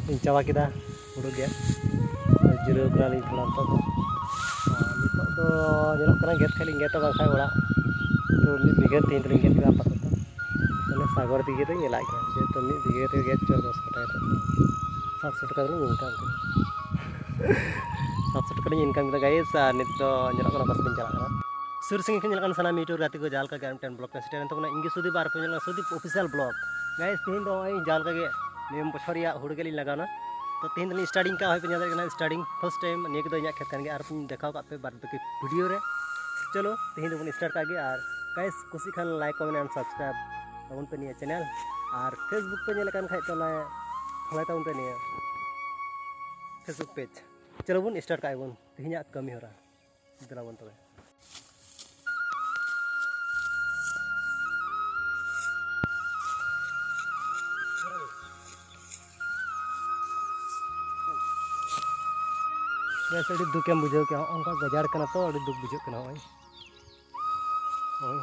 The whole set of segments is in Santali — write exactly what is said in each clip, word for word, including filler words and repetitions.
ᱞᱤᱧ ᱪᱟᱵᱟ ᱠᱮᱫᱟ ᱦᱩᱲᱩ ᱜᱮᱫ᱾ ᱡᱤᱨᱟᱹᱣ ᱠᱟᱱᱟᱞᱤᱧ ᱛᱷᱚᱲᱟ ᱱᱤᱛᱚᱜ ᱫᱚ᱾ ᱟᱨ ᱱᱤᱛᱚᱜ ᱫᱚ ᱧᱮᱞᱚᱜ ᱠᱟᱱᱟ ᱜᱮᱫ ᱠᱷᱟᱡ ᱞᱤᱧ ᱜᱮᱫᱟ, ᱵᱟᱝᱠᱷᱟᱡ ᱚᱲᱟᱜ᱾ ᱛᱚ ᱢᱤᱫ ᱵᱤᱜᱷᱟᱹ ᱛᱮᱦᱮᱧ ᱫᱚᱞᱤᱧ ᱜᱮᱫ ᱠᱮᱫᱟ ᱟᱯᱟᱛᱚᱛᱚ᱾ ᱢᱟᱱᱮ ᱥᱟᱜᱚᱨ ᱫᱤᱜᱷᱟᱹ ᱫᱚᱧ ᱧᱮᱞᱟᱜ ᱜᱮᱭᱟ, ᱡᱮᱦᱮᱛᱩ ᱢᱤᱫ ᱵᱤᱜᱷᱟᱹ ᱨᱮ ᱜᱮᱫ ᱪᱚ ᱫᱚᱥ ᱠᱟᱴᱟ ᱠᱟᱛᱮ ᱥᱟᱛᱥᱚ ᱴᱟᱠᱟ ᱫᱚᱞᱤᱧ ᱤᱱᱠᱟᱢ ᱠᱮᱫᱟ᱾ ᱥᱟᱛᱥᱚ ᱴᱟᱠᱟ ᱞᱤᱧ ᱤᱱᱠᱟᱢ ᱠᱮᱫᱟ ᱜᱟᱭᱤᱥ᱾ ᱟᱨ ᱱᱤᱛ ᱫᱚ ᱧᱮᱞᱚᱜ ᱠᱟᱱᱟ ᱵᱟᱥ ᱞᱤᱧ ᱪᱟᱞᱟᱜ ᱠᱟᱱᱟ᱾ ᱥᱩᱨ ᱥᱟᱺᱜᱤᱧ ᱠᱷᱚᱱ ᱧᱮᱞᱚᱜ ᱠᱟᱱᱟ ᱥᱟᱱᱟᱢ YouTube ᱜᱟᱛᱮ ᱠᱚ, ᱡᱟᱦᱟᱸ ᱞᱮᱠᱟ ᱜᱮ ᱟᱨ ᱢᱤᱫᱴᱮᱱ ᱵᱞᱚᱜ ᱥᱮᱴᱮᱨᱮᱱ ᱛᱟᱵᱚᱱᱟ᱾ ᱤᱧ ᱜᱮ ᱥᱩᱫᱤᱯ ᱚᱯᱷᱤᱥᱤᱭᱟᱞ ᱵᱞᱚᱜ᱾ ᱜᱟᱭᱤᱥ, ᱛᱮᱦᱮᱧ ᱫᱚ ᱱᱚᱜᱼᱚᱭ ᱡᱟᱦᱟᱸ ᱞᱮᱠᱟ ᱜᱮ ᱱᱤᱭᱟᱹ ᱵᱚᱪᱷᱚᱨ ᱨᱮᱭᱟᱜ ᱦᱩᱲᱩ ᱜᱮᱞᱤᱧ ᱞᱟᱜᱟᱣᱱᱟ᱾ ᱛᱚ ᱛᱮᱦᱮᱧ ᱫᱚᱞᱤᱧ ᱥᱴᱟᱨᱴᱤᱝ ᱠᱟᱜᱼᱟ, ᱦᱚᱭ ᱯᱮ ᱧᱮᱞ ᱫᱟᱲᱮᱭᱟᱜ ᱠᱟᱱᱟ ᱥᱴᱟᱨᱴᱤᱝ ᱯᱷᱟᱥᱴ ᱴᱟᱭᱤᱢ᱾ ᱱᱤᱭᱟᱹ ᱠᱚᱫᱚ ᱤᱧᱟᱹᱜ ᱠᱷᱮᱛ ᱠᱟᱱ ᱜᱮᱭᱟ, ᱟᱨ ᱯᱮ ᱧᱮᱞ ᱫᱟᱲᱮᱭᱟᱜ ᱠᱟᱱ ᱜᱮᱭᱟ ᱟᱨ ᱵᱟᱫ ᱵᱟᱹᱠᱤ ᱵᱷᱤᱰᱤᱭᱳ ᱨᱮ᱾ ᱪᱚᱞᱚ ᱛᱮᱦᱮᱧ ᱫᱚᱵᱚᱱ ᱥᱴᱟᱨᱴ ᱠᱟᱜ ᱜᱮ᱾ ᱟᱨ ᱜᱟᱭᱤᱥ, ᱠᱩᱥᱤᱜ ᱠᱷᱟᱱ ᱞᱟᱭᱤᱠ, ᱠᱚᱢᱮᱱᱴ and subscribe ᱛᱟᱵᱚᱱ ᱯᱮ ᱱᱤᱭᱟᱹ ᱪᱮᱱᱮᱞ᱾ ᱟᱨ Facebook ᱯᱮ ᱧᱮᱞ ᱠᱟᱱ ᱠᱷᱟᱡ ᱛᱟᱦᱚᱞᱮ ᱯᱷᱚᱞᱳᱭ ᱛᱟᱵᱚᱱ ᱯᱮ ᱱᱤᱭᱟᱹ Facebook ᱯᱮᱡᱽ᱾ ᱪᱚᱞᱚ ᱵᱚᱱ ᱥᱴᱟᱨᱴ ᱠᱟᱜ ᱜᱮᱵᱚᱱ ᱛᱮᱦᱮᱧᱟᱜ ᱠᱟᱹᱢᱤ ᱦᱚᱨᱟ᱾ ᱫᱮᱞᱟ ᱵᱚᱱ ᱛᱚᱵᱮ᱾ ᱵᱮᱥ, ᱟᱹᱰᱤ ᱫᱩᱠᱮᱢ ᱵᱩᱡᱷᱟᱹᱣ ᱠᱮᱜᱼᱟ᱾ ᱦᱚᱸᱜᱼᱚ ᱱᱚᱝᱠᱟ ᱜᱟᱡᱟᱲ ᱠᱟᱱᱟ ᱛᱚ, ᱟᱹᱰᱤ ᱫᱩᱠ ᱵᱩᱡᱷᱟᱹᱜ ᱠᱟᱱᱟ᱾ ᱦᱚᱸᱜᱼᱚᱭ, ᱦᱳᱭ,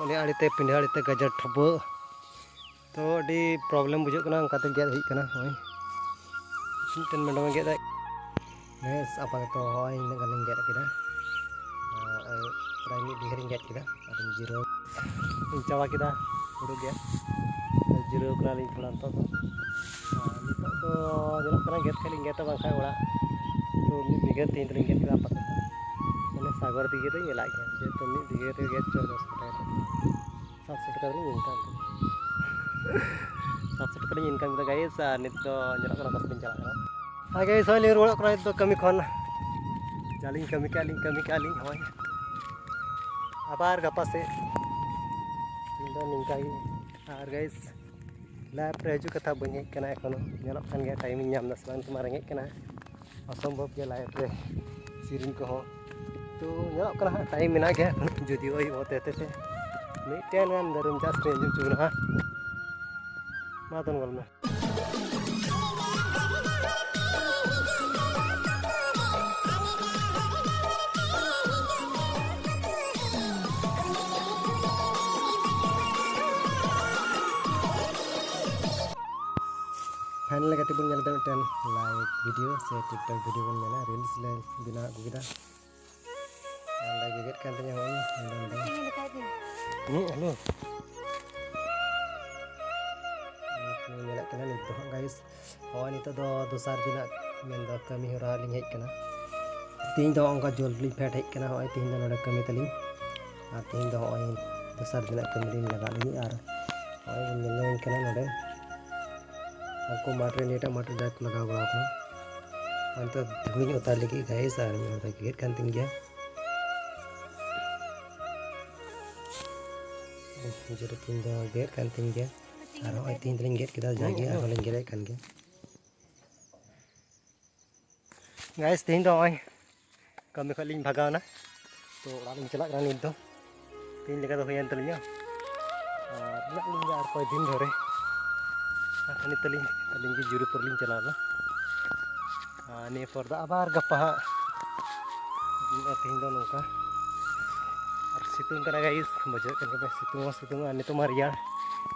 ᱚᱱᱮ ᱟᱲᱮᱛᱮ, ᱯᱤᱸᱰᱟᱹ ᱟᱲᱮᱛᱮ ᱜᱟᱡᱟᱲ ᱴᱷᱟᱹᱵᱟᱹᱜ᱾ ᱛᱚ ᱟᱹᱰᱤ ᱯᱨᱚᱵᱞᱮᱢ ᱵᱩᱡᱷᱟᱹᱜ ᱠᱟᱱᱟ, ᱚᱱᱠᱟᱛᱮ ᱜᱮᱫ ᱦᱩᱭᱩᱜ ᱠᱟᱱᱟ᱾ ᱦᱳᱭ, ᱢᱤᱫᱴᱮᱱ ᱢᱮᱰᱚᱢᱮ ᱜᱮᱫ ᱮᱫ᱾ ᱵᱮᱥ, ᱟᱯᱟᱛᱚᱛᱚ ᱦᱳᱭ, ᱤᱱᱟᱹᱜ ᱜᱟᱱᱤᱧ ᱜᱮᱫ ᱠᱮᱫᱟ᱾ ᱟᱨ ᱯᱨᱟᱭ ᱢᱤᱫ ᱵᱤᱜᱷᱟᱹ ᱨᱤᱧ ᱜᱮᱫ ᱠᱮᱫᱟ᱾ ᱟᱨᱤᱧ ᱡᱤᱨᱟᱹᱣ, ᱤᱧ ᱪᱟᱵᱟ ᱠᱮᱫᱟ ᱦᱩᱲᱩ ᱜᱮᱫ᱾ ᱟᱨ ᱡᱤᱨᱟᱹᱣ ᱠᱟᱱᱟᱞᱤᱧ ᱛᱷᱚᱲᱟ ᱱᱤᱛᱚᱜ ᱫᱚ᱾ ᱟᱨ ᱱᱤᱛᱚᱜ ᱫᱚ ᱧᱮᱞᱚᱜ ᱠᱟᱱᱟ ᱜᱮᱫ ᱠᱷᱟᱡ ᱞᱤᱧ ᱜᱮᱫᱟ, ᱵᱟᱝᱠᱷᱟᱡ ᱚᱲᱟᱜ᱾ ᱛᱚ ᱢᱤᱫ ᱵᱤᱜᱷᱟᱹ ᱛᱮᱦᱮᱧ ᱫᱚᱞᱤᱧ ᱜᱮᱫ ᱠᱮᱫᱟ ᱟᱯᱟᱛᱚᱛᱚ᱾ ᱢᱟᱱᱮ ᱥᱟᱜᱚᱨ ᱫᱤᱜᱷᱟᱹ ᱫᱚᱧ ᱧᱮᱞᱟᱜ ᱜᱮᱭᱟ, ᱡᱮᱦᱮᱛᱩ ᱢᱤᱫ ᱵᱤᱜᱷᱟᱹ ᱨᱮ ᱜᱮᱫ ᱪᱚ ᱫᱚᱥ ᱠᱟᱴᱟ ᱠᱟᱛᱮ᱾ ᱥᱟᱛᱥᱚ ᱴᱟᱠᱟ ᱫᱚᱞᱤᱧ ᱤᱱᱠᱟᱢ ᱠᱮᱫᱟ᱾ ᱥᱟᱛᱥᱚ ᱴᱟᱠᱟ ᱞᱤᱧ ᱤᱱᱠᱟᱢ ᱠᱮᱫᱟ ᱜᱟᱭᱤᱥ, ᱟᱨ ᱱᱤᱛ ᱫᱚ ᱧᱮᱞᱚᱜ ᱠᱟᱱᱟ ᱵᱟᱥ ᱞᱤᱧ ᱪᱟᱞᱟᱜ ᱠᱟᱱᱟ᱾ ᱟᱨ ᱜᱟᱭᱤᱥ, ᱦᱚᱸᱜᱼᱚᱭ ᱞᱤᱧ ᱨᱩᱣᱟᱹᱲᱚᱜ ᱠᱟᱱᱟ ᱱᱤᱛ ᱫᱚ ᱠᱟᱹᱢᱤ ᱠᱷᱚᱱ᱾ ᱡᱟᱞᱤᱧ ᱠᱟᱹᱢᱤ ᱠᱟᱜᱼᱟ ᱞᱤᱧ, ᱠᱟᱹᱢᱤ ᱠᱟᱜᱼᱟ ᱞᱤᱧ, ᱦᱳᱭ᱾ ᱟᱵᱟᱨ ᱜᱟᱯᱟ ᱥᱮᱫ ᱤᱧ ᱫᱚ ᱱᱤᱝᱠᱟ ᱜᱮ᱾ ᱟᱨ ᱜᱟᱭᱤᱥ, ᱞᱟᱭᱤᱵᱷ ᱨᱮ ᱦᱤᱡᱩᱜ ᱠᱟᱛᱷᱟ ᱵᱟᱹᱧ ᱦᱮᱡ ᱠᱟᱱᱟ ᱮᱠᱷᱚᱱᱳ᱾ ᱧᱮᱞᱚᱜ ᱠᱟᱱ ᱜᱮᱭᱟ ᱴᱟᱭᱤᱢ ᱤᱧ ᱧᱟᱢ ᱮᱫᱟ ᱥᱮ ᱵᱟᱝ, ᱱᱤᱛᱚᱜ ᱢᱟ ᱨᱮᱸᱜᱮᱡ ᱠᱟᱱᱟ᱾ ᱚᱥᱚᱢᱵᱷᱚᱵ ᱜᱮ ᱞᱟᱭᱤᱵᱷ ᱨᱮ ᱥᱮᱨᱮᱧ ᱠᱚᱦᱚᱸ᱾ ᱛᱚ ᱧᱮᱞᱚᱜ ᱠᱟᱱᱟ ᱦᱟᱸᱜ ᱴᱟᱭᱤᱢ ᱢᱮᱱᱟᱜ ᱜᱮᱭᱟ, ᱡᱩᱫᱤ ᱳᱭ ᱦᱚᱛᱮ ᱦᱚᱛᱮ ᱛᱮ ᱢᱤᱫᱴᱮᱱ ᱜᱟᱱ ᱫᱟᱨᱮᱢ ᱪᱟᱥ ᱯᱮ ᱟᱸᱡᱚᱢ ᱦᱚᱪᱚ ᱵᱚᱱᱟ ᱦᱟᱸᱜ᱾ ᱢᱟ ᱫᱚᱱ ᱜᱚᱞ ᱢᱮ᱾ ᱯᱷᱟᱭᱱᱟᱞ ᱜᱟᱛᱮ ᱵᱚᱱ ᱧᱮᱞ ᱮᱫᱟ ᱢᱤᱫᱴᱮᱱ ᱞᱟᱭᱤᱠ ᱵᱷᱤᱰᱤᱭᱳ ᱥᱮ ᱴᱤᱠᱴᱚᱠ ᱵᱷᱤᱰᱤᱭᱳ ᱵᱚᱱ ᱢᱮᱱᱟ, ᱨᱤᱞᱥ ᱞᱮ ᱵᱮᱱᱟᱣ ᱟᱹᱜᱩ ᱠᱮᱫᱟ᱾ ᱟᱨ ᱞᱮ ᱜᱮᱜᱮᱫ ᱠᱟᱱ ᱛᱤᱧᱟᱹ ᱦᱚᱸᱜᱼᱚᱭ ᱢᱮᱰᱟᱢ ᱫᱚ᱾ ᱦᱮᱸ, ᱦᱮᱞᱳ᱾ ᱧᱮᱞᱮᱫ ᱠᱟᱱᱟ ᱱᱤᱛ ᱫᱚ ᱦᱟᱸᱜ ᱜᱟᱭᱤᱥ, ᱦᱚᱸᱜᱼᱚᱭ ᱱᱤᱛᱚᱜ ᱫᱚ ᱫᱚᱥᱟᱨ ᱫᱤᱱᱟᱜ ᱢᱮᱱᱫᱚ ᱠᱟᱹᱢᱤ ᱦᱚᱨᱟ ᱞᱤᱧ ᱦᱮᱡ ᱠᱟᱱᱟ᱾ ᱛᱮᱦᱮᱧ ᱫᱚ ᱚᱱᱠᱟ ᱡᱚᱞᱫᱤ ᱞᱤᱧ ᱯᱷᱮᱰ ᱦᱮᱡ ᱠᱟᱱᱟ᱾ ᱦᱚᱸᱜᱼᱚᱭ ᱛᱮᱦᱮᱧ ᱫᱚ ᱱᱚᱰᱮ ᱠᱟᱹᱢᱤ ᱛᱟᱹᱞᱤᱧ, ᱟᱨ ᱛᱮᱦᱮᱧ ᱫᱚ ᱦᱚᱸᱜᱼᱚᱭ ᱫᱚᱥᱟᱨ ᱫᱤᱱᱟᱜ ᱠᱟᱹᱢᱤ ᱞᱤᱧ ᱞᱟᱜᱟᱜ ᱞᱟᱹᱜᱤᱫ᱾ ᱟᱨ ᱦᱚᱸᱜᱼᱚᱭ ᱵᱚᱱ ᱧᱮᱞ ᱧᱟᱢ ᱠᱟᱱᱟ ᱱᱚᱰᱮ ᱩᱱᱠᱩ ᱢᱟᱴᱷ ᱨᱮ ᱱᱤᱭᱟᱹᱴᱟᱜ ᱢᱟᱴᱷ ᱨᱮ ᱡᱟᱦᱟᱸᱭ ᱠᱚ ᱞᱟᱜᱟᱣ ᱵᱟᱲᱟ ᱠᱟᱱᱟ᱾ ᱚᱱᱛᱮ ᱫᱷᱩᱲᱤᱧ ᱚᱛᱟ ᱞᱟᱹᱜᱤᱫ ᱜᱟᱭᱤᱥ, ᱟᱨ ᱢᱤᱫ ᱦᱚᱲ ᱫᱚ ᱜᱮᱜᱮᱫ ᱠᱟᱱ ᱛᱤᱧ ᱜᱮᱭᱟ᱾ ᱡᱳᱨᱮ ᱛᱤᱧ ᱫᱚ ᱜᱮᱜᱮᱫ ᱠᱟᱱ ᱛᱤᱧ ᱜᱮᱭᱟ᱾ ᱟᱨ ᱦᱚᱸᱜᱼᱚᱭ ᱛᱤᱦᱤᱧ ᱫᱚᱞᱤᱧ ᱜᱮᱫ ᱠᱮᱫᱟ, ᱡᱟᱜᱮ ᱟᱨᱦᱚᱸ ᱞᱤᱧ ᱜᱮᱫ ᱮᱫ ᱠᱟᱱ ᱜᱮᱭᱟ᱾ ᱜᱟᱭᱤᱥ, ᱛᱤᱦᱤᱧ ᱫᱚ ᱱᱚᱜᱼᱚᱭ ᱠᱟᱹᱢᱤ ᱠᱷᱚᱱ ᱞᱤᱧ ᱵᱷᱟᱜᱟᱣᱱᱟ, ᱛᱚ ᱚᱲᱟᱜ ᱞᱤᱧ ᱪᱟᱞᱟᱜ ᱠᱟᱱᱟ ᱱᱤᱛ ᱫᱚ᱾ ᱛᱮᱦᱮᱧ ᱞᱮᱠᱟ ᱫᱚ ᱦᱩᱭᱮᱱ ᱛᱟᱹᱞᱤᱧᱟ, ᱟᱨ ᱢᱮᱱᱟᱜ ᱞᱤᱧ ᱜᱮᱭᱟ ᱟᱨ ᱠᱚᱭᱮᱠ ᱫᱤᱱ ᱫᱷᱚᱨᱮ᱾ ᱟᱨ ᱱᱤᱛ ᱛᱟᱹᱞᱤᱧ ᱟᱹᱞᱤᱧ ᱜᱮ ᱡᱩᱨᱤ ᱯᱩᱨ ᱞᱤᱧ ᱪᱟᱞᱟᱣᱱᱟ᱾ ᱟᱨ ᱱᱤᱭᱟᱹ ᱯᱚᱨ ᱫᱚ ᱟᱵᱟᱨ ᱜᱟᱯᱟ ᱦᱟᱸᱜ, ᱛᱮᱦᱮᱧ ᱫᱚ ᱱᱚᱝᱠᱟ᱾ ᱟᱨ ᱥᱤᱛᱩᱝ ᱠᱟᱱᱟ ᱜᱟᱭᱤᱥ, ᱵᱩᱡᱷᱟᱹᱜ ᱠᱟᱱ ᱜᱮᱭᱟ, ᱥᱤᱛᱩᱝ ᱦᱚᱸ ᱥᱤᱛᱩᱝ, ᱟᱨ ᱱᱤᱛᱚᱜ ᱢᱟ ᱨᱮᱭᱟᱲ,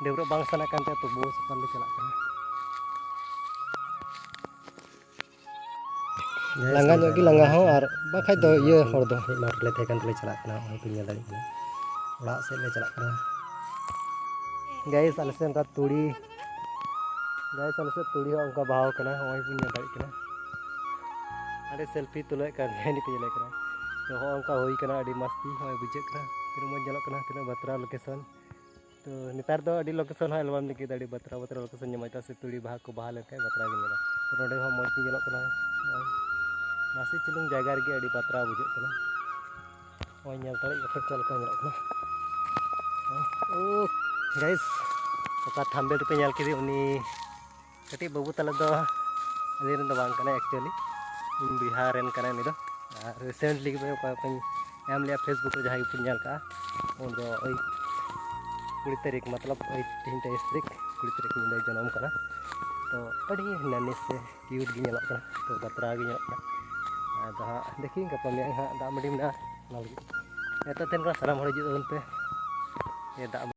ᱰᱟᱹᱵᱽᱨᱟᱹᱜ ᱵᱟᱝ ᱥᱟᱱᱟ ᱠᱟᱱ ᱛᱟᱦᱮᱸ, ᱛᱚᱵᱩ ᱥᱚᱠᱟᱞ ᱞᱮ ᱪᱟᱞᱟᱜ ᱠᱟᱱᱟ᱾ ᱞᱟᱸᱜᱟ ᱧᱚᱜ ᱜᱮ ᱞᱟᱸᱜᱟ ᱦᱚᱸ, ᱟᱨ ᱵᱟᱠᱷᱟᱡ ᱫᱚ ᱤᱭᱟᱹ ᱦᱚᱲ ᱫᱚ ᱢᱤᱫ ᱢᱟᱴᱷ ᱨᱮᱞᱮ ᱛᱟᱦᱮᱸ ᱠᱟᱱ ᱛᱮᱞᱮ ᱪᱟᱞᱟᱜ ᱠᱟᱱᱟ᱾ ᱱᱚᱜᱼᱚᱭ ᱯᱮ ᱧᱮᱞ ᱫᱟᱲᱮᱭᱟᱜ ᱠᱟᱱᱟ, ᱚᱲᱟᱜ ᱥᱮᱫ ᱞᱮ ᱪᱟᱞᱟᱜ ᱠᱟᱱᱟ᱾ ᱜᱟᱭᱤᱥ, ᱟᱞᱮ ᱥᱮᱫ ᱚᱱᱠᱟ ᱛᱩᱲᱤ, ᱜᱟᱭᱤᱥ, ᱟᱞᱮ ᱥᱮᱫ ᱛᱩᱲᱤ ᱦᱚᱸ ᱚᱱᱠᱟ ᱵᱟᱦᱟᱣ ᱠᱟᱱᱟ, ᱱᱚᱜᱼᱚᱭ ᱵᱚᱱ ᱧᱮᱞ ᱫᱟᱲᱮᱭᱟᱜ ᱠᱟᱱᱟ᱾ ᱟᱹᱰᱤ ᱥᱮᱞᱯᱷᱤ ᱛᱩᱞᱟᱹᱣᱮᱫ ᱠᱟᱱ ᱛᱟᱦᱮᱸ, ᱱᱤᱛᱚᱜ ᱧᱮᱞᱮ ᱠᱟᱱᱟ᱾ ᱛᱚ ᱦᱚᱸᱜᱼᱚ ᱚᱱᱠᱟ ᱦᱩᱭ ᱠᱟᱱᱟ, ᱟᱹᱰᱤ ᱢᱟᱥᱛᱤ ᱱᱚᱜᱼᱚᱭ ᱵᱩᱡᱷᱟᱹᱜ ᱠᱟᱱᱟ᱾ ᱛᱤᱱᱟᱹᱜ ᱢᱚᱡᱽ ᱧᱮᱞᱚᱜ ᱠᱟᱱᱟ, ᱛᱤᱱᱟᱹᱜ ᱵᱟᱛᱨᱟᱣ ᱞᱳᱠᱮᱥᱚᱱ᱾ ᱛᱚ ᱱᱮᱛᱟᱨ ᱫᱚ ᱟᱹᱰᱤ ᱞᱳᱠᱮᱥᱚᱱ ᱦᱚᱸ ᱮᱞᱵᱟᱢ ᱞᱟᱹᱜᱤᱫ ᱟᱹᱰᱤ ᱵᱟᱛᱨᱟᱣ ᱵᱟᱛᱨᱟᱣ ᱞᱳᱠᱮᱥᱚᱱ ᱧᱟᱢᱚᱜᱼᱟ, ᱪᱮᱫᱟᱜ ᱥᱮ ᱛᱩᱲᱤ ᱵᱟᱦᱟ ᱠᱚ ᱵᱟᱦᱟ ᱞᱮᱱᱠᱷᱟᱱ ᱵᱟᱛᱨᱟᱣ ᱜᱮ ᱧᱮᱞᱚᱜᱼᱟ᱾ ᱛᱚ ᱱᱚᱰᱮ ᱦᱚᱸ ᱢᱚᱡᱽ ᱜᱮ ᱧᱮᱞᱚᱜ ᱠᱟᱱᱟ, ᱱᱚᱜᱼᱚᱭ ᱱᱟᱥᱮ ᱪᱩᱞᱩᱝ ᱡᱟᱭᱜᱟ ᱨᱮᱜᱮ ᱟᱹᱰᱤ ᱵᱟᱛᱨᱟᱣ ᱵᱩᱡᱷᱟᱹᱜ ᱠᱟᱱᱟ᱾ ᱱᱚᱜᱼᱚᱭ ᱧᱮᱞ ᱫᱟᱲᱮᱭᱟᱜ ᱠᱟᱱᱟ ᱪᱮᱫ ᱞᱮᱠᱟ ᱧᱮᱞᱚᱜ ᱠᱟᱱᱟ᱾ ᱳ ᱜᱟᱭᱤᱥ, ᱚᱠᱟ ᱛᱷᱟᱢᱵᱮᱞ ᱨᱮᱯᱮ ᱧᱮᱞ ᱠᱮᱫᱮ, ᱩᱱᱤ ᱠᱟᱹᱴᱤᱡ ᱵᱟᱹᱵᱩ ᱛᱟᱞᱮ ᱫᱚ ᱟᱞᱮ ᱨᱮᱱ ᱫᱚ ᱵᱟᱝ ᱠᱟᱱᱟᱭ, actually ᱤᱧ ᱵᱚᱭᱦᱟ ᱨᱮᱱ ᱠᱟᱱᱟᱭ ᱩᱱᱤ ᱫᱚ᱾ ᱟᱨ recently ᱜᱮ ᱚᱠᱟ ᱠᱚᱧ ᱮᱢ ᱞᱮᱜᱼᱟ, Facebook ᱨᱮ ᱡᱟᱦᱟᱸᱭ ᱜᱮᱯᱮ ᱧᱮᱞ ᱠᱟᱜᱼᱟ, ᱩᱱ ᱫᱚ ᱳᱭ ᱠᱩᱲᱤ ᱛᱟᱹᱨᱤᱠᱷ, ᱢᱚᱛᱞᱚᱵ ᱳᱭ ᱛᱮᱦᱮᱧ ᱛᱮᱭᱤᱥ ᱛᱟᱹᱨᱤᱠᱷ, ᱠᱩᱲᱤ ᱛᱟᱹᱨᱤᱠᱷ ᱧᱤᱫᱟᱹ ᱡᱚᱱᱚᱢ ᱠᱟᱱᱟ᱾ ᱛᱚ ᱟᱹᱰᱤ ᱱᱟᱱᱤᱥ ᱥᱮ cute ᱜᱮ ᱧᱮᱞᱚᱜ ᱠᱟᱱᱟ, ᱛᱚ ᱵᱟᱛᱨᱟᱣ ᱜᱮ ᱧᱮᱞᱚᱜ ᱠᱟᱱᱟ᱾ ᱟᱫᱚ ᱦᱟᱸᱜ ᱫᱮᱠᱷᱤ ᱜᱟᱯᱟ ᱢᱮᱭᱟᱝ ᱦᱟᱸᱜ ᱫᱟᱜ ᱢᱟᱹᱰᱤ ᱢᱮᱱᱟᱜᱼᱟ, ᱚᱱᱟ ᱞᱟᱹᱜᱤᱫ ᱱᱮᱣᱛᱟ ᱛᱟᱦᱮᱱ ᱠᱟᱱᱟ, ᱥᱟᱱᱟᱢ ᱦᱚᱲ ᱦᱤᱡᱩᱜ ᱛᱟᱵᱚᱱ ᱯᱮ᱾ ᱤᱭᱟᱹ ᱫᱟᱜ